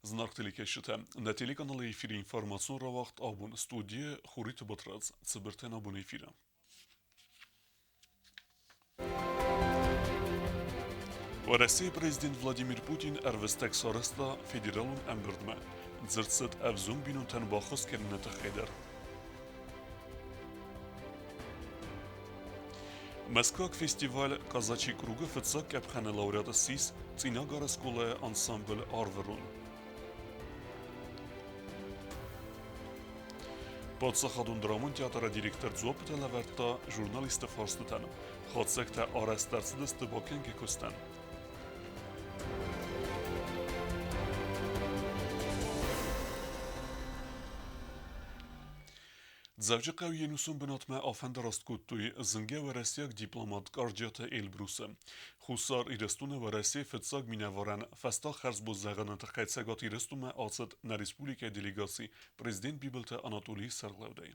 Зынаргъ телекӕсджытӕ, нӕ телеканалы эфиры информацион рауагъд абон студийы Хуриты Батрадз цыбыртӕн абон эфиры. Уӕрӕсейы президент Владимир Путин ӕрвыстӕг сарӕзта федералон ӕмбырдмӕ. Дзырд цыд ӕвзонг бинонтӕн баххуыс кӕныны тыххӕй дӕр. Мӕскуыаг фестиваль «Казачий круг»-ы фыццаг къӕпхӕны лауреат ссис Цъинагары скъолайы ансамбль «Арвырон». Паддзахадон драмон театры директор дзуаппытӕ лӕвӕрдта журналистты фарстытӕн. Хатдзӕгтӕ арӕзт ӕрцыдысты бакӕнгӕ куыстӕн. Дзӕуджыхъӕуы йе нусон бынатмӕ афӕндараст кодтой зынгӕ уӕрӕсейаг дипломат Къарджиаты Эльбрусы. Хуссар Ирыстоны Уӕрӕсейы фыццаг минӕварӕн фӕстаг хӕрзбон зӕгъыны тыххӕй Цӕгат Ирыстонмӕ ацыд нӕ республикӕйы делегаци президент Бибылты Анатолийы сӕргълӕудӕй.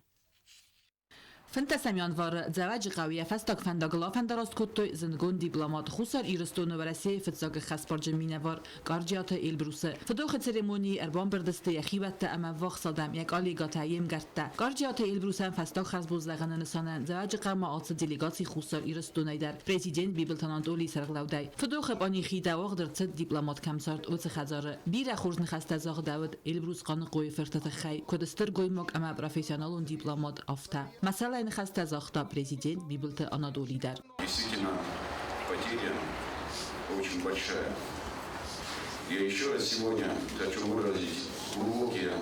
15 январы Дзӕуӕджыхъӕуы йӕ фӕстаг фӕндагыл афӕндараст кодтой зындгонд дипломат Хуссар Ирыстоны Уӕрӕсейы фыццаг ӕххӕстбарджын минӕвар Къарджиаты Эльбрусы. Фыдохы церемонийы ӕрбамбырд сты йӕ хиуӕттӕ ӕмӕ ӕввахс адӕм, йӕ коллегӕтӕ, йе мгӕрттӕ. Къарджиаты Эльбрусӕн фӕстаг хӕрзбон зӕгъыны нысанӕн Дзӕуӕджыхъӕумӕ ацыд делегаци Хуссар Ирыстонӕй дӕр президент Бибылты Анатолийы сӕргълӕудӕй. Фыдохы пъанихидӕ уагъд ӕрцыд дипломат кӕм цард, уыцы хӕдзары. Бирӕ хорз ныхӕстӕ загъдӕуыд Эльбрус Хъаныхъойы фырты тыххӕй, куыд стыр гоймаг ӕмӕ профессионалон дипломат, афтӕ. Мӕсӕлӕй ныхӕстӕ загъта президент Бибылты Анатолий дӕр. Действительно, потеря очень большая. Я еще раз сегодня хочу выразить глубокие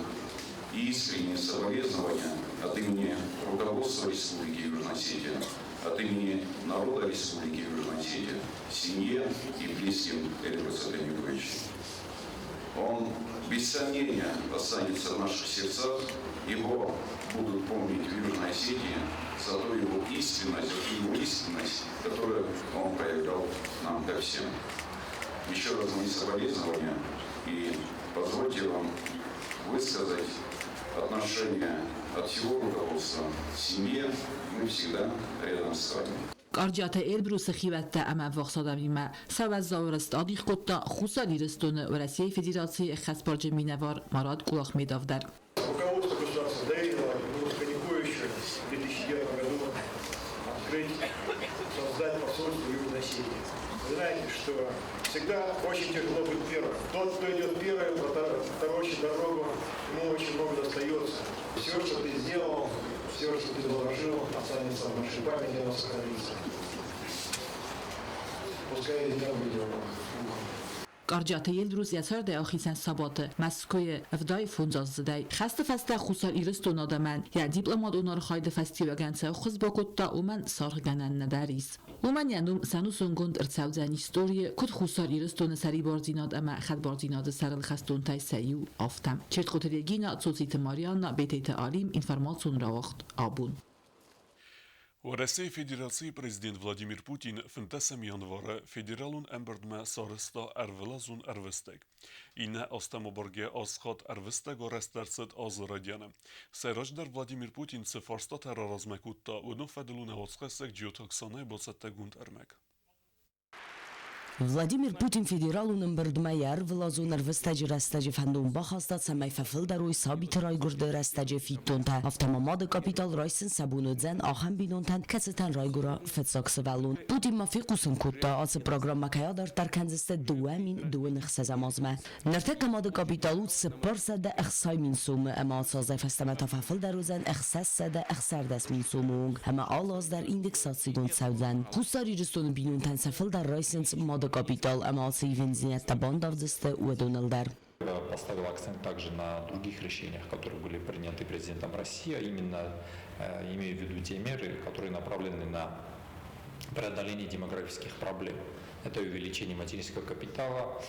и искренние соболезнования от имени руководства Республики Южная Осетия, от имени народа Республики Южная Осетия, семье и близким Эльбруса Канюковича. Он, без сомнения, останется в наших сердцах, его будут помнить в Южной Осетии за ту его искренность, за ту его искренность, которую он проявлял нам ко всем. Еще раз мои соболезнования и позвольте вам высказать отношение от всего руководства семье. Мы всегда рядом с вами. Къарджиаты Эльбрусы хиуӕттӕ ӕмӕ ӕввахс адӕмимӕ сӕ уӕззау рыст адих кодта Хуссар Ирыстоны Уӕрӕсейы Федерацийы ӕххӕстбарджын минӕвар Марат Кулахмедов дӕр. Руководство государства доверило Эльбрусу Каникоевичу в 2009 году открыть, создать посольство Южной Осетии. Вы знаете, что всегда очень тяжело быть первым. Тот, кто идет первым, торочит дорогу, ему очень много достается. Все, что ты сделал, все, что ты заложил, останется в нашей памяти, оно сохранится. Пускай земля будет вам пухом. Къарджиаты Эльбрус йӕ цардӕй ахицӕн сабаты Мӕскуыйы 75-аздзыдӕй. Хӕсты фӕстӕ Хуссар Ирыстоны адӕмӕн йӕ дипломатон архайды фӕстиуӕгӕн цы ӕххуыс бакодта, уымӕн саргъгӕнӕн нӕдӕр ис. Уымӕн йӕ ном сӕнусонгонд ӕрцӕудзӕн историйы, куыд Хуссар Ирыстоны сӕрибардзинад ӕмӕ хӕдбардзинады сӕрыл хӕстонтӕй сӕ иу, афтӕ. Чертхъоты Регина, Цоциты Марианна, Бететы Алим, информацион рауагъд «Абон». Уӕрӕсейы Федерацийы президент Владимир Путин 15 январы федералон ӕмбырдмӕ сарӕзта ӕрвылазон ӕрвыстӕг. Иннӕ азтӕм абаргӕ азхатт ӕрвыстӕг арӕзт ӕрцыд азы райдианы. Сӕйраджыдӕр Владимир Путин цы фарстатӕ раразмӕ кодта, уыдон фӕдыл у нӕ уацхӕссӕг Джиоты Оксанайы бацӕттӕгонд ӕрмӕг. Владимир Путин федералон ӕмбырдмӕ йӕ ӕрвылазон ӕрвыстӕджы рӕстӕджы фӕндон бахаста, цӕмӕй фӕфылдӕр уой сабиты райгуырды рӕстӕджы фиддонтӕ. Афтӕ ма мады капитал райсын сӕ бон уыдзӕн ахӕм бинонтӕн, кӕцытӕн райгуыра фыццаг сывӕллон. Путин ма фехъусын кодта, ацы программӕ кӕй адарддӕр кӕндзысты 2026 азмӕ. Ныртӕккӕ мады капитал у 460 000 сомы ӕмӕ ацы азӕй фӕстӕмӕ та фӕфылдӕр уыдзӕн 616 000 сомы онг ӕмӕ алы аз дӕр индексацигонд цӕудзӕн. Хуссар Ирыстоны бинонтӕн сӕ фылдӕр райсынц мады капитал ӕмӕ ацы ивындзинӕдтӕ бандавдзысты уыдоныл дӕр. Поставил акцент также на других решениях, которые были приняты президентом России, а именно имея в виду те меры, которые направлены на преодоление демографических проблем. Это увеличение материнского капитала,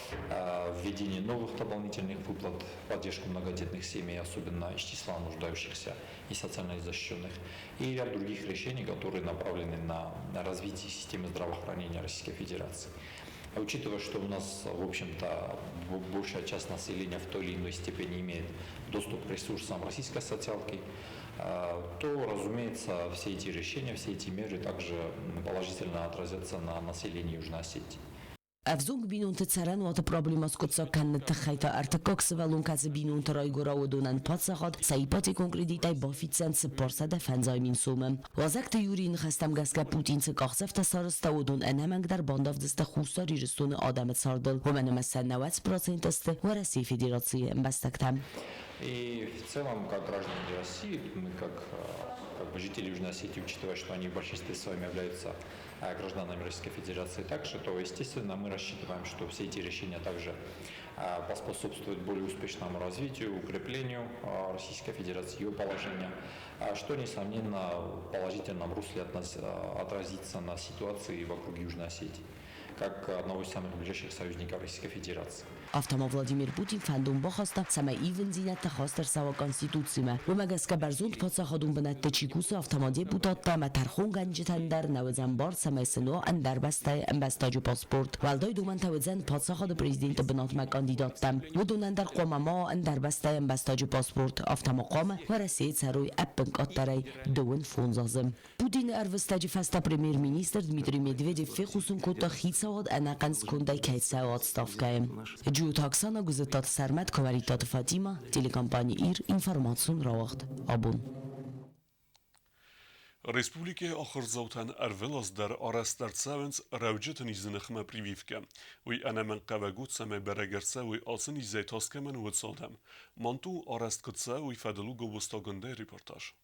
введение новых дополнительных выплат в поддержку многодетных семей, особенно из числа нуждающихся и социально защищенных, и ряд других решений, которые направлены на развитие системы здравоохранения Российской Федерации. Учитывая, что у нас, в общем-то, большая часть населения в той или иной степени имеет доступ к ресурсам российской социалки, то, разумеется, все эти решения, все эти меры также положительно отразятся на населении Южной Осетии. Ӕвзонг бинонты цӕрӕнуаты проблемӕ скъуыддзаг кӕныны тыххӕй та ӕртыккаг сывӕллон кӕцы бинонты райгуыра, уыдонӕн паддзахад сӕ ипотекон кредитӕй бафиддзӕн 405 000 сомы. Лазарты Юрийы ныхӕстӕм гӕсгӕ Путин цы къахдзӕфтӕ сарӕзта, уыдон ӕнӕмӕнгдӕр бандавдзысты Хуссар Ирыстоны адӕмы цардыл, уымӕн ӕмӕ сӕ 90% сты Уӕрӕсейы Федерацийы ӕмбӕстӕгтӕ. И в целом, как граждане России, мы как бы жители Южной Осетии, учитывая, что они в большинстве своем являются гражданами Российской Федерации также, то, естественно, мы рассчитываем, что все эти решения также поспособствуют более успешному развитию, укреплению Российской Федерации, ее положения, что, несомненно, в положительном русле отразится на ситуации вокруг Южной Осетии, как одного из самых ближайших союзников Российской Федерации. Афтӕ ма Владимир Путин фӕндон бахаста, цӕмӕй ивындзинӕдтӕ хаст ӕрцӕуа Конституцимӕ. Уымӕ гӕсгӕ бӕрзонд паддзахадон бынӕтты чи кусы, афтӕ ма депутаттӕ ӕмӕ тӕрхонгӕнджытӕн дӕр нӕ уыдзӕн бар, цӕмӕй сын уа ӕндӕр бӕстӕйы ӕмбӕстаджы паспорт. Уӕлдай домӕнтӕ уыдзӕн паддзахады президенты бынатмӕ кандидаттӕм. Уыдонӕн дӕр хъуамӕ ма уа ӕндӕр бӕстӕйы ӕмбӕстаджы паспорт, афтӕ ма хъуамӕ Уӕрӕсейы цӕрой ӕппынкъаддӕрӕй 25 азы. Путины ӕрвыстӕджы фӕстӕ премьер-министр Дмитрий Медведев фехъусын кодта, хицауад ӕнӕхъӕн скондӕй кӕй цӕуы отставкӕйы. Джиоты Оксана, Гуызыттаты Сӕрмӕт, Куымӕридтаты Фатимӕ, телекомпани «Ир», информацион рауагъд. Абон. Республикӕйы ахуырдзаутӕн ӕрвылаз дӕр арӕзт ӕрцӕуынц рӕуджыты низы ныхмӕ прививкӕ. Уый ӕнӕмӕнгхъӕуӕг у, цӕмӕй бӕрӕг ӕрцӕуой ацы низӕй тас кӕмӕн уыд адӕм. Манту арӕзт куыд цӕуы, уый фӕдыл у Гобозты репортаж.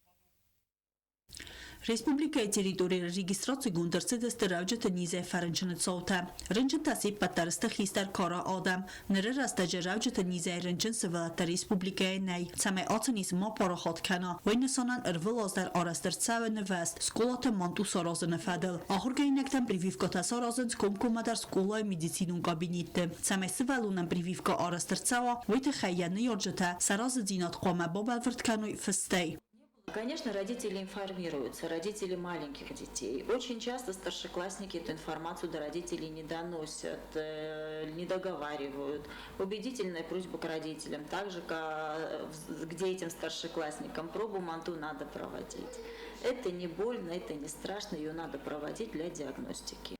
Республикӕйы территорийыл регистрацигонд ӕрцыдысты рӕуджыты низӕй фӕрынчыны цаутӕ. Рынчынтӕ се ппӕт дӕр сты хистӕр кары адӕм. Ныры рӕстӕджы рӕуджыты низӕй рынчын сывӕллӕттӕ республикӕйы нӕй. Цӕмӕй ацы низ ма парахат кӕна, уый нысанӕн ӕрвылаз дӕр арӕзт ӕрцӕуы нывӕзт скъолаты манту саразыны фӕдыл. Ахуыргӕнинӕгтӕн прививкӕтӕ саразынц комкоммӕдӕр скъолайы медицинон кабинетты. Цӕмӕй сывӕллонӕн прививкӕ арӕзт ӕрцӕуа, уый тыххӕй йӕ ныййарджытӕ сӕ разыдзинад хъуамӕ бабӕлвырд кӕной фыстӕй. Конечно, родители информируются, родители маленьких детей. Очень часто старшеклассники эту информацию до родителей не доносят, не договаривают. Убедительная просьба к родителям, также к детям старшеклассникам, пробу МАНТУ надо проводить. Это не больно, это не страшно, ее надо проводить для диагностики.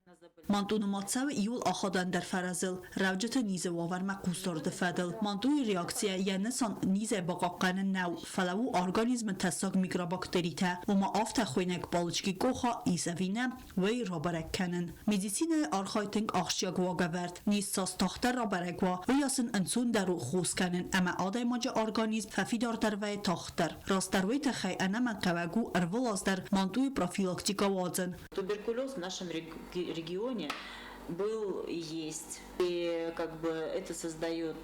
Манту нымад цӕуы иууыл ахадӕндӕр фӕрӕзыл, рӕуджыты низы уавӕрмӕ хъусдарды фӕдыл. Мантуйы реакцийӕ йӕ нысан низӕй бахъахъхъӕнын нӕу, фӕлӕ у организмы тӕссаг микробактеритӕ, ома афтӕ хуыйнӕг палочки Коха ис ӕви нӕ, уый рабӕрӕг кӕнын. Медицинӕйы архайд тынг ахсджиаг уагӕвӕрд. Низ цас тагъддӕр рабӕрӕг уа, уыйас ын ӕнцондӕр у хос кӕнын ӕмӕ адӕймаджы организм фӕфидардӕр вӕййы тагъддӕр. Растдӕр уый тыххӕй ӕнӕмӕнгхъӕуӕг у ӕрвылаз дӕр мантуйы профилактикӕ уадзын. Туберкулез в нашем регионе был и есть. И как бы это создает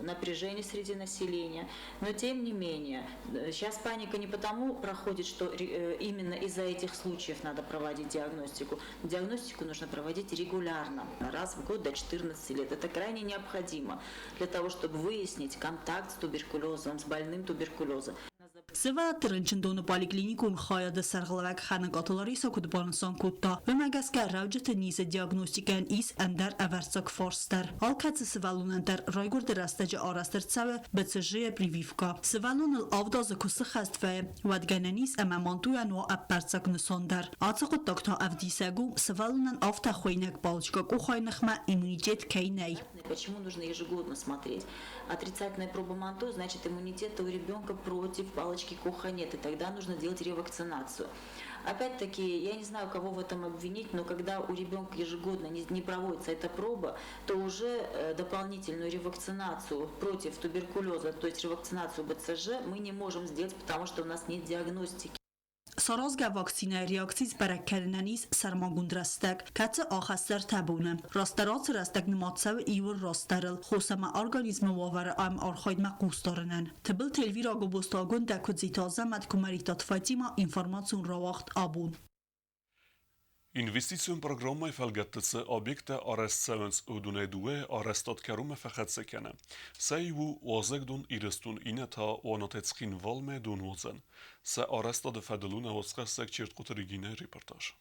напряжение среди населения. Но тем не менее, сейчас паника не потому проходит, что именно из-за этих случаев надо проводить диагностику. Диагностику нужно проводить регулярно, раз в год до 14 лет. Это крайне необходимо для того, чтобы выяснить контакт с туберкулезом, с больным туберкулезом. Сывӕллӕтты рынчындоны поликлиникон хайады сӕргълӕууӕг Хӕныкъаты Ларисӕ куыд банысан кодта, уымӕ гӕсгӕ рӕуджыты низы диагностикӕйӕн ис ӕндӕр ӕвӕрццаг фарст дӕр. Алкӕцы сывӕллонӕн дӕр райгуырды рӕстӕджы арӕзт ӕрцӕуы БЦЖ-йы прививкӕ. Сывӕллоныл 7 азы куы сыххӕст вӕййы, уӕд гӕнӕн ис ӕмӕ мантуйӕн уа ӕппӕрццаг нысан дӕр. Ацы хъуыддаг та ӕвдисӕг у, сывӕллонӕн афтӕ хуыйнӕг палочкӕ къухӕй ныхмӕ иммунитет кӕй нӕй. Почему нужно ежегодно смотреть? Отрицательная проба МАНТУ, значит, иммунитета у ребенка против палочки Коха нет, и тогда нужно делать ревакцинацию. Опять-таки, я не знаю, кого в этом обвинить, но когда у ребенка ежегодно не проводится эта проба, то уже дополнительную ревакцинацию против туберкулеза, то есть ревакцинацию БЦЖ, мы не можем сделать, потому что у нас нет диагностики. Саразгӕ вакцинӕйы реакци сбӕрӕг кӕнынӕн ис сӕрмагонд рӕстӕг, кӕцы ахӕссы ӕртӕ боны. Растдӕр ацы рӕстӕг нымад цӕуы иуыл растдӕрыл, хос ӕмӕ организмы уавӕры ӕм архайдмӕ хъусдарынӕн. Тыбылты Эльвира Гобозты Агуындӕ, Куыдзиты Азӕмӕт, Куымӕридтаты Фатимӕ, информацион рауагъд «Абон». Инвестицион программӕйы фӕлгӕтты цы объекттӕ арӕзт цӕуынц, уыдонӕй дыууӕ арӕзтад кӕронмӕ фӕхӕццӕ кӕны. Сӕ иу у уазӕгдон Ирыстон, иннӕ та Уанатӕ Цхинвалмӕ донуадзӕн. Сӕ арӕзтады фӕдыл у нӕ уацхӕссӕг Чертхъоты Регинӕйы репортаж.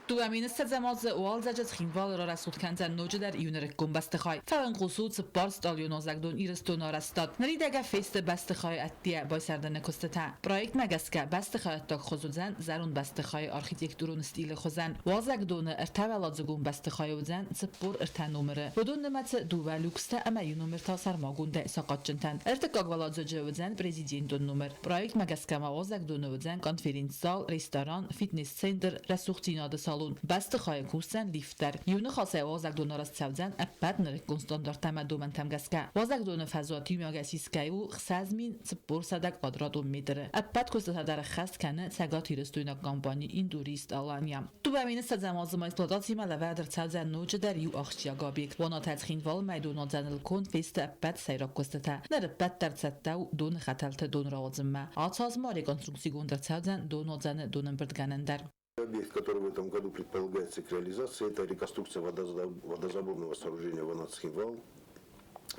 2020 азы уалдзӕджы Цхинвалы рарӕсугъд кӕндзӕн ноджыдӕр иу нырыккон бӕстыхай. Фӕлӕ у цыппар стъалыйон уазӕгдон Ирыстоны арӕзтад. Ныридӕгӕн фесты бӕстыхайы ӕддейӕ байсӕрдыны куыстытӕ. Проектмӕ гӕсгӕ бӕстыхайы ӕддаг хуыз уыдзӕн зӕронд бӕстыхайы архитектурон стилы хуызӕн. Уазӕгдоны ӕртӕуӕладзыгон бӕстыхайы уыдзӕн 43 номыры. Уыдон нымӕцы дыууӕ люкстӕ ӕмӕ иу номыр та сӕрмагондӕй сахъатджынтӕн. Ӕртыккаг уӕладзыджы уыдзӕн президентон номыр. Проектмӕ гӕсгӕ ма уазӕгдоны уыдзӕн конференц-зал, ресторан, фитнес-центр, рӕсугъддзинады салон. Бӕстыхайы кусдзӕн лифт дӕр. Иу ныхасӕй уазӕгдоны арӕзт цӕудзӕн ӕппӕт нырыккон стандарттӕ ӕмӕ домӕнтӕм гӕсгӕ. Уазӕгдоны фӕзуат иумиагӕй сисгӕ у 6400 квадратон метры. Ӕппӕт куыстытӕ дӕр ӕххӕст кӕны цӕгатирыстойнаг компани «Индурист Алания». 2020 азы ма эксплуатацимӕ лӕвӕрд ӕрцӕудзӕн ноджыдӕр иу ахсджиаг объект. Уанатӕ Цхинвалы мӕйдонуадзӕныл конд фесты ӕппӕт сӕйраг куыстытӕ. Ныр ӕппӕт дӕр цӕттӕ у доны хӕтӕлты дон рауадзынмӕ. Ацы аз ма реконструкцигонд ӕрцӕудзӕн донуадзӕны донӕмбырдгӕнӕн дӕр. Объект, который в этом году предполагается к реализации, это реконструкция водозаборного сооружения Ванат-Цхинвал.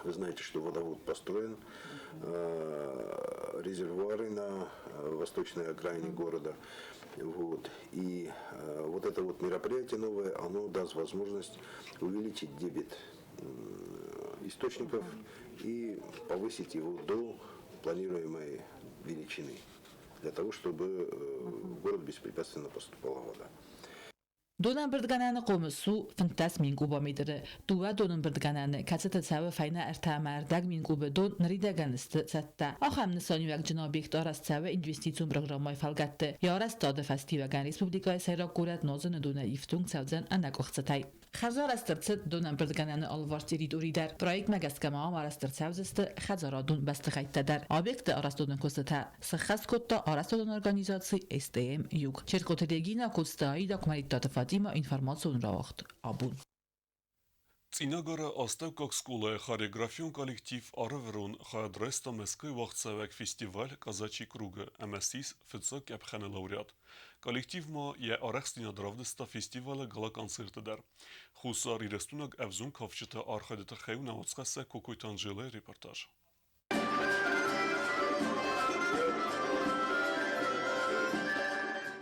Вы знаете, что водовод построен, резервуары на восточной окраине города. Вот. И вот это вот мероприятие новое, оно даст возможность увеличить дебит источников и повысить его до планируемой величины, для того, чтобы в город беспрепятственно поступала вода. Донӕмбырдгӕнӕны хъомыс у 15 000 кубометры. Дыууӕ донӕмбырдгӕнӕны, кӕцыты цӕуы фӕйнӕ 3,5 мин кубы дон, ныридӕгӕн сты цӕттӕ. Ахӕм нысаниуӕгджын объект арӕзт цӕуы инвестицион программӕйы фӕлгӕтты. Йӕ арӕзтады фӕстиуӕгӕн республикӕйы сӕйраг горӕт нуазыны донӕй ифтонг цӕудзӕн ӕнӕкъуыхцытӕй. Хӕрзарӕзт ӕрцыд донӕмбырдгӕнӕны алыварс территори дӕр. Проектмӕ гӕсгӕ ма ам арӕзт ӕрцӕудзысты хӕдзарадон бӕстыхӕйттӕ дӕр. Объекты арӕзтадон куыстытӕ сыххӕст кодта арӕзтадон организаци СТМ Юг. Черкоты Регина, Коцты Аида, Куымӕридтаты Фатимӕ, информацион рауагъд Абон. Цъинагары астӕуккаг скъолайы хореографион коллектив Арвырон хайад райста Мӕскуыйы уагъдцӕуӕг фестиваль «Казачий круг»-ы ӕмӕ ссис фыццаг къӕпхӕны лауреат. Коллектив ма йӕ арӕхстдзинад равдыста фестивалы гала-концерты дӕр. Хуссар Ирыстонаг ӕвзонг кафджыты архайды тыххӕй у нӕ уацхӕссӕг Кокойты Анжелӕйы репортаж.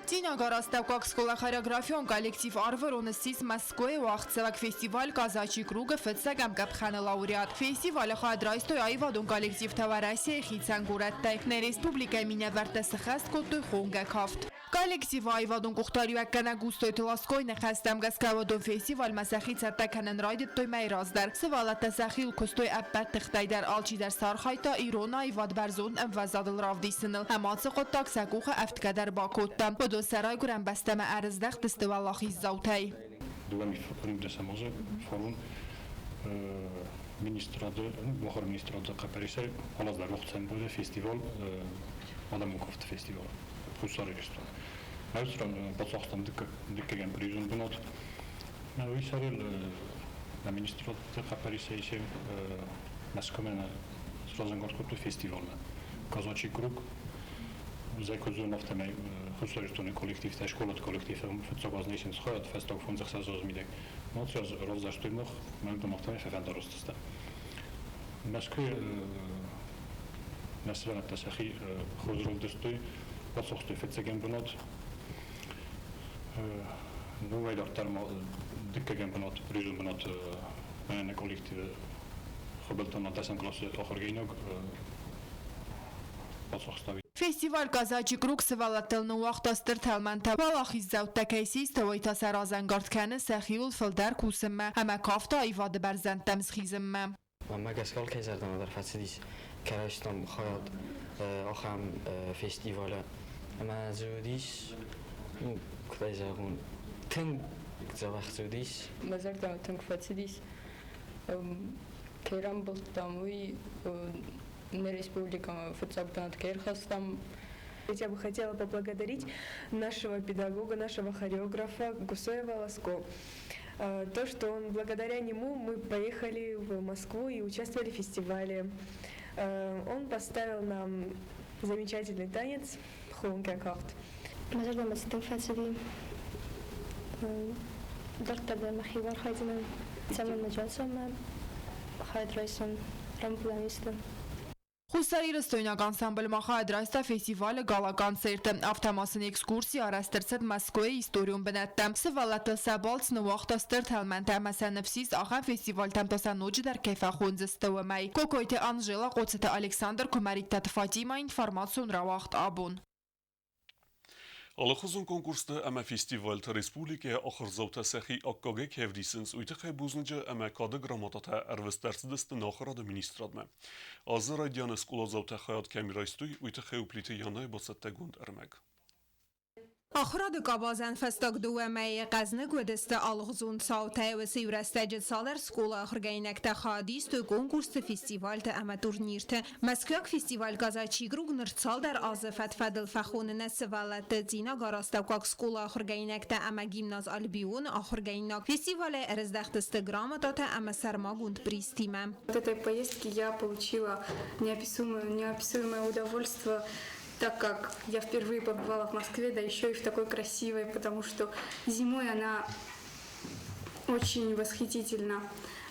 Цъинагар астӕуккаг скъола хореографион коллектив Арвырон ссис Мӕскуыйы уагъдцӕуӕг фестиваль «Казачий круг»-ы фыццӕгӕм къӕпхӕны лауреат. Фестивалы хайад райстой аивадон коллективтӕ Уӕрӕсейы хицӕн горӕттӕй. Нӕ республикӕйы минӕвӕрттӕ сыххӕст кодтой хонгӕ кафт. Коллективы аивадон къухдариуӕггӕнӕг Гусойты Ласкойы ныхӕстӕм гӕсгӕ уыдон фестивальмӕ сӕхи цӕттӕ кӕнын райдыдтой мӕй раздӕр. Сывӕллӕттӕ сӕхиуыл куыстой ӕппӕт тыхтӕй дӕр, алчидӕр сӕ архайдта ирон аивад бӕрзонд ӕмвӕзадыл равдисыныл ӕмӕ ацы хъуыддаг сӕ къухы ӕфтгӕ дӕр бакодта. Уыдон сӕ райгуырӕн бӕстӕмӕ ӕрыздӕхтысты уӕлахиздзаутӕй. 2015 азы форум министрады, ахуыры министрады хъӕппӕрисӕй алаздӕр уагъд фестивал, адӕмон кафты фестивал Хуссар Ирыстоны. Ӕвзарӕн бацахстам дыккӕгӕм призон бынат. Уый сӕрыл нӕ министрады хъӕппӕрисӕй исӕм Мӕскуымӕ сразӕнгард кодтой фестивалмӕ. Казачий круг зӕй куыд зонын, афтӕмӕй Хуссар Ирыстоны коллективтӕ, скъолаты коллективтӕ фыццаг аз не исынц хайад, фӕстаг 5-6 азы мидӕг. Ацы аз равзӕрстой мах, мӕнӕ афтӕмӕй фӕфӕндараст стӕм. Мӕскуыйы нӕ сывӕллӕттӕ сӕхи хорз равдыстой, бацахстой фыццӕгӕм бынат. Уымӕй дарддӕр ма дыккӕгӕм бынат, призон бынат мӕнӕ коллективы Хуыбылтон дӕсӕм къласы ахуыргӕнинаг бацахста. Фестиваль «Казачий круг» сывӕллӕттыл ныууагъта стыр тӕлмӕнтӕ. Уӕлахиздзӕуттӕ кӕй систы, уый та сӕ разӕнгард кӕны сӕхиуыл фылдӕр кусынмӕ ӕмӕ кафты аивады бӕрзӕндтӕм схизынмӕ. Мӕнмӕ гӕсгӕ алкӕй зӕрдӕмӕ дӕр фӕцыдис, кӕй райстам хайад ахӕм фестивалы. Ӕмӕ дзы уыдис, ну, куыд ӕй зӕгъон, тынг дзӕбӕх дзы уыдис. Мӕ зӕрдӕмӕ тынг фӕцыдис. Кӕй рамбылдтам, уый нӕ республикӕмӕ фыццаг бынат кӕй ӕрхастам. Я бы хотела поблагодарить нашего педагога, нашего хореографа Гусоева Ласко. То, что он, благодаря нему мы поехали в Москву и участвовали в фестивале. Он поставил нам замечательный танец Хонгӕ кафт. Мӕ зӕрдӕмӕ цы тынг фӕцыди, дарддӕр дӕр мӕхи архайдзынӕн, цӕмӕй мӕ джалсамӕ хайад райсон, рамбулӕм исты. Хуссарирыстойнаг ансамбль ма хайад райста фестивалы гала-концерты. Афтӕ ма сын экскурси арӕзт ӕрцыд Мӕскуыйы историон бынӕттӕм. Сывӕллӕттӕ сӕ балц ныууагъта стыр тӕлмӕнтӕ ӕмӕ сӕ ныфс ис, ахӕм фестивальтӕм та сӕ ноджыдӕр кӕй фӕхондзысты, уымӕй. Кокойты Анжела, Хъоцыты Александр, Куымӕридтаты Фатимӕ, информацион рауагъд абон. Алыхуызон конкурстӕ ӕмӕ фестивальты республикӕйы ахуырдзаутӕ сӕхи аккагӕй кӕй ӕвдисынц, уый тыххӕй бузныджы ӕмӕ кады грамотатӕ ӕрвыст ӕрцыдысты нӕ ахуырады министрадмӕ. Азы райдианы скъоладзаутӕ хайад кӕм райстой, уый тыххӕй у Плиты Янайы бацӕттӕгонд ӕрмӕг. Ахуырады къабазӕн фӕстаг дыууӕ мӕйы хъӕзныг уыдысты алыгъуызон цаутӕ. Уыцы иу рӕстӕджы цалдӕр скъолайы ахуыргӕнинӕгтӕ хайад истой конкурсты, фестивальты ӕмӕ турнирты. Мӕскуыйаг фестиваль «Казачий круг» ныр цалдӕр азы фӕд-фӕдыл фӕхоны нӕ сывӕллӕтты. Цъинагары астӕуккаг скъолайы ахуыргӕнинӕгтӕ ӕмӕ гимназ «Альбион»-ы ахуыргӕнинаг фестивалӕй ӕрыздӕхтысты грамотатӕ ӕмӕ сӕрмагонд призтимӕ. От этой поездки я получила неописуемое, неописуемое удовольствие, так как я впервые побывала в Москве, да еще и в такой красивой, потому что зимой она очень восхитительна.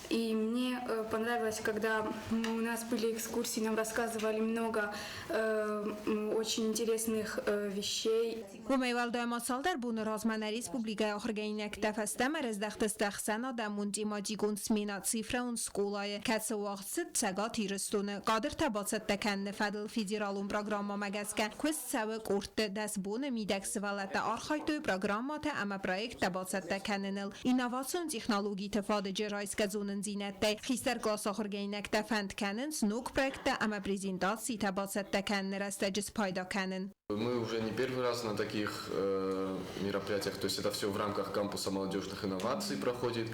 И мне понравилось, когда у нас были экскурсии, нам рассказывали много очень интересных вещей. Уымӕй уӕлдай ма цалдӕр боны размӕ нӕ республикӕйы ахуыргӕнинӕгтӕ фӕстӕмӕ рыздӕхтысты ӕхсӕнадӕмон тематикон сменӕ «Цифрӕон скъолайы», кӕцы уагъд цыд Цӕгат Ирыстоны. Кадртӕ бацӕттӕ кӕныны фӕдыл федералон программӕмӕ гӕсгӕ куыст цӕуы къордты. 10 боны мидӕг сывӕллӕттӕ архайдтой программӕтӕ ӕмӕ проекттӕ бацӕттӕ кӕныныл. Инновацион технологиты фадыджы райсгӕ зонындзинӕдтӕй хистӕр къласы ахуыргӕнинӕгтӕ фӕнд кӕнынц ног проекттӕ ӕмӕ презентацитӕ бацӕттӕ кӕныны рӕстӕджы спайда кӕнын. Мы уже не первый раз на таких мероприятиях, то есть это все в рамках кампуса молодежных инноваций проходит.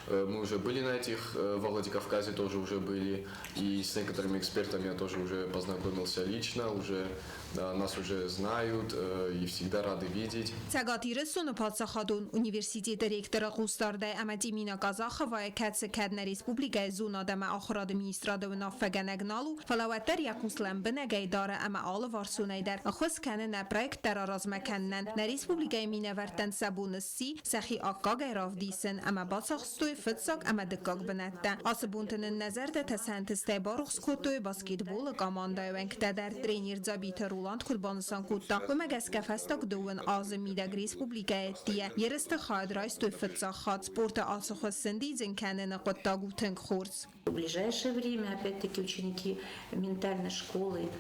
Мы уже были на этих, во Владикавказе тоже уже были, и с некоторыми экспертами я тоже уже познакомился лично, уже нас уже знают и всегда рады видеть. Цӕгат Ирыстоны паддзахадон университеты ректоры хъусдардӕй ӕмӕ Тимина Казаховайы, кӕцы кӕд нӕ республикӕйы зонад ӕмӕ ахуырады министрады уынаффӕгӕнӕг нал у, фӕлӕ уӕддӕр йӕ хъус лӕмбынӕгӕй дары ӕмӕ алыварсонӕй дӕр ӕххуыс кӕны нӕ проекттӕ раразмӕ кӕнынӕн. Нӕ республикӕйы минӕвӕрттӕн сӕ бон сси сӕхи аккагӕй равдисын ӕмӕ бацахстой фыццаг ӕмӕ дыккаг бынӕттӕ. Ацы бонты нын нӕ зӕрдӕтӕ сӕ ӕнтыстӕй барухс кодтой баскетболы командӕйы уӕнгтӕ дӕр. Тренер Дзабиты Роланд куыд банысан кодта, уымӕ гӕсгӕ фӕстаг дыууын азы мидӕг республикӕйы ӕддейӕ ерысты хайад райстой фыццаг хатт. Спорты ацы хуыз сӕндидзын кӕныны хъуыддаг у тынг хорз. В ближайшее время, опять-таки, ученики ментальной школы,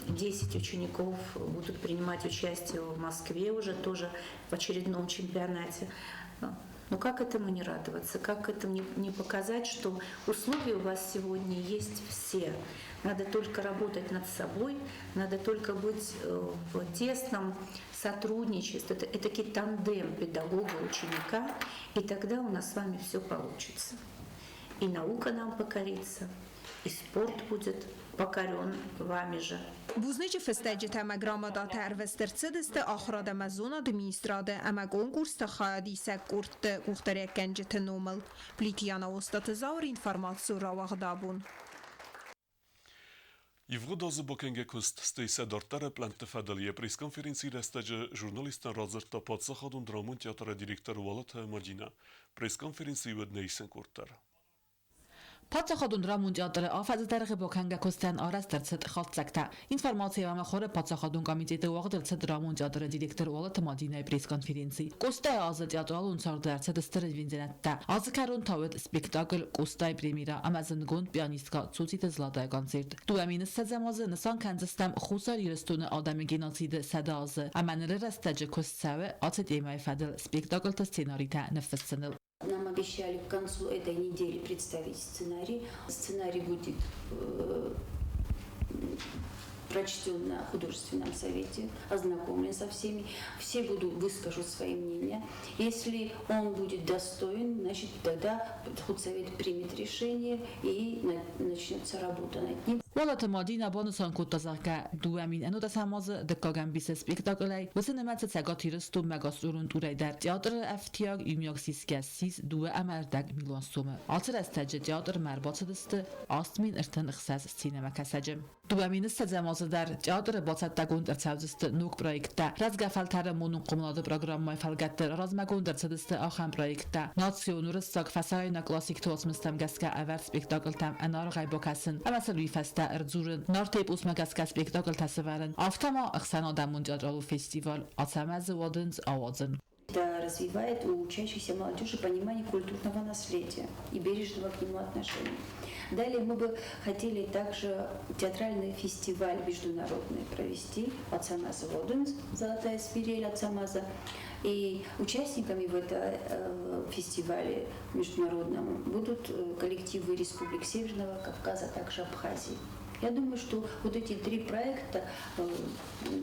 10 учеников будут принимать участие в Москве уже тоже в очередном чемпионате. Но как этому не радоваться, как этому не показать, что условия у вас сегодня есть все. Надо только работать над собой, надо только быть в тесном сотрудничестве. Это этакий тандем педагога-ученика, и тогда у нас с вами все получится. И наука нам покорится, и спорт будет покорен вами же. Бузныджы фыстӕджытӕ ӕмӕ грамотатӕ ӕрвыст ӕрцыдысты ахуырад ӕмӕ зонады министрады ӕмӕ конкурсты хайадисӕг къордты къухдариуӕггӕнджыты номыл. Плиты Яна Остъаты Зауыр информацион рауагъд абон. Ивгъуыд азы бакӕнгӕ куыст, стӕй сӕ дарддӕры пълӕнтты фӕдыл йӕ пресс-конференцийы рӕстӕджы журналисттӕн радзырдта паддзахадон драмон театры директор Уалыты Мадинӕ. Пресс-конференцийы уӕд нӕ исӕн къорд дӕр. Паддзахадон драмон театры афӕдзы дӕргъы бакӕнгӕ куыстӕн арӕзт ӕрцыд хатдзӕгтӕ. Информаци ӕмӕ хоры паддзахадон комитеты уагъд ӕрцыд драмон театры директор Уалыты Мадинӕйы пресс-конференци. Къостайы азы театралон царды ӕрцыд стыр ивындзинӕдтӕ. Азы кӕрон та уыд спектакль Къостайы премьерӕ ӕмӕ зындгонд пианисткӕ Цоциты Златайы концерт. 2020 азы нысан кӕндзыстӕм Хуссар Ирыстоны адӕмы геноциды 100 азы ӕмӕ ныры рӕстӕджы куыст цӕуы ацы темӕйы фӕдыл спектакльты сценаритӕ ныффыссыныл. Нам обещали к концу этой недели представить сценарий. Сценарий будет прочтен на художественном совете, ознакомлен со всеми. Все будут выскажут свои мнения. Если он будет достоин, значит, тогда худсовет примет решение и начнется работа над ним. Уалыты Мадинӕ банысан кодта, зӕгъгӕ, 2011 азы дыккаг ӕмбисы спектаклӕй уыцы нымӕцы Цӕгат Ирыстонмӕ гастролон турӕй дӕр театры ӕфтиаг иумиаг сисгӕ ссис 2,25 миллион сомы. Ацы рӕстӕджы театрмӕ ӕрбацыдысты 8036 сценӕмӕкӕсӕджы. 2020 азы дӕр театры бацӕттӕгонд ӕрцӕудзысты ног проекттӕ. Рӕзгӕ фӕлтӕры монон хъомылады программӕйы фӕлгӕтты размӕгонд ӕрцыдысты ахӕм проекттӕ: национ, уырыссаг, фӕсарӕйнаг классикты уацмыстӕм гӕсгӕ ӕвӕрд спектакльтӕм ӕнӕаргъӕй бакӕсын ӕмӕ сыл уый фӕстӕ хабӕрттӕ ӕрдзурын, Нарты эпосмӕ гӕсгӕ спектаклтӕ сӕвӕрын, афтӕ ма ӕхсӕнадӕмон театралон фестиваль Ацӕмӕзы уадындз ауадзын. Это развивает у учащихся молодежи понимание культурного наследия и бережного к нему отношения. Далее мы бы хотели также театральный фестиваль международный провести Ацамаза Воденс, «Золотая свирель Ацамаза». И участниками в этом фестивале международном будут коллективы республик Северного Кавказа, а также Абхазии. Я думаю, что вот эти три проекта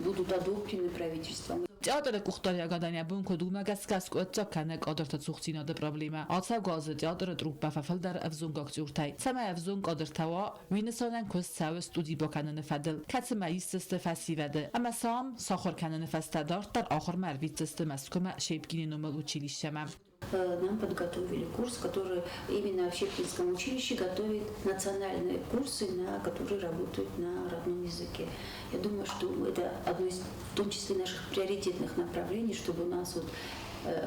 будут одобрены правительством. Театры къухдариуӕгадӕн йӕ бон куыд, уымӕ гӕсгӕ скъуыддзаг кӕны кадрты цухдзинады проблемӕ. Ацӕугӕ азы театры труппӕ фӕфылдӕр ӕвзонг актертӕй. Цӕмӕй ӕвзонг кадртӕ уа, уый нысанӕн куыст цӕуы студи бакӕныны фӕдыл, кӕцымӕ исдзысты фӕсивӕды ӕмӕ сӕ ам сахуыр кӕныны фӕстӕ дарддӕр ахуырмӕ ӕрвитдзысты Мӕскуымӕ Щепкины номыл училищемӕ. Нам подготовили курс, который именно в Щепкинском училище готовит национальные курсы, на которые работают на родном языке. Я думаю, что это одно из, в том числе, наших приоритетных направлений, чтобы у нас вот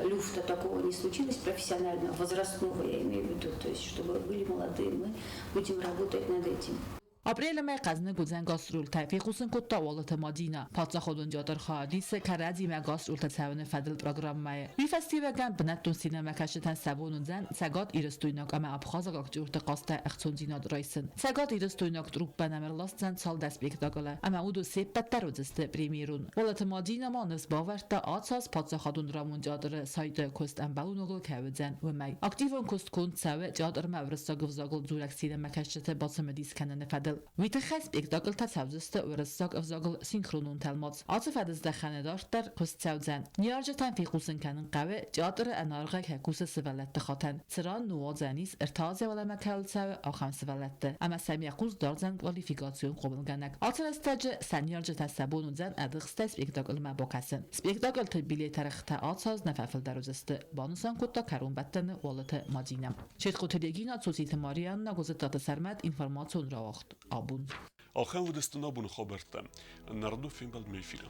люфта такого не случилось, профессионального, возрастного я имею в виду, то есть чтобы были молодые, мы будем работать над этим. Апрелы мӕй хъӕзныг уыдзӕн гастролтӕй, фехъусын кодта Уалыты Мадинӕ. Паддзахадон театр хайадисы кӕрӕдзимӕ гастролтӕ цӕуыны фӕдыл программӕйы. Уый фӕстиуӕгӕн бынӕттон сценӕмӕкӕсджытӕн сӕ бон уыдзӕн цӕгатирыстойнаг ӕмӕ абхазаг актерты хъазтӕй ӕхцондзинад райсын. Цӕгатирыстойнаг труппӕ нӕм ӕрласдзӕн цалдӕр спектаклы ӕмӕ уыдон се ппӕт дӕр уыдзысты премьерон. Уалыты Мадинӕ ма ныфс бавӕрдта, ацы аз паддзахадон драмон театры сайты куыст ӕмбӕлоныл кӕй уыдзӕн, уымӕй. Активон куыст конд цӕуы театрмӕ уырыссаг ӕвзагыл дзурӕг сценӕмӕкӕсджыты бацымыдис кӕныны фӕдыл. Уый тыххӕй спектаклтӕ цӕудзысты уырыссаг ӕвзагыл синхронон тӕлмац. Ацы фӕдыздӕхӕны дарддӕр куыст цӕудзӕн. Ныййарджытӕн фехъусын кӕнын хъӕуы, театры ӕнӕаргъӕй кӕй кусы сывӕллӕтты хатӕн, цыран ныуадзӕн ис ӕртӕ азӕй уӕлӕмӕ кӕуыл цӕуы, ахӕм сывӕллӕтты, ӕмӕ сӕм йӕ хъус дардзӕн квалификацион хъомылгӕнӕг. Ацы рӕстӕджы сӕ ныййарджытӕ сӕ бон уыдзӕн ӕдыхстӕй спектаклмӕ бакӕсын. Спектаклты билетӕргътӕ ацы аз нӕ фӕфылдӕр уыдзысты, банысан кодта кӕронбӕттӕны Уалыты Мадинӕ. Четкъуты Регина, Цоциты Марианна, Гуызыттаты Сӕрмӕт, информацион рауагъд абон. Ахӕм уыдысты нӕ абоны хабӕрттӕ. Нӕрдо фембӕлд Мейфилы.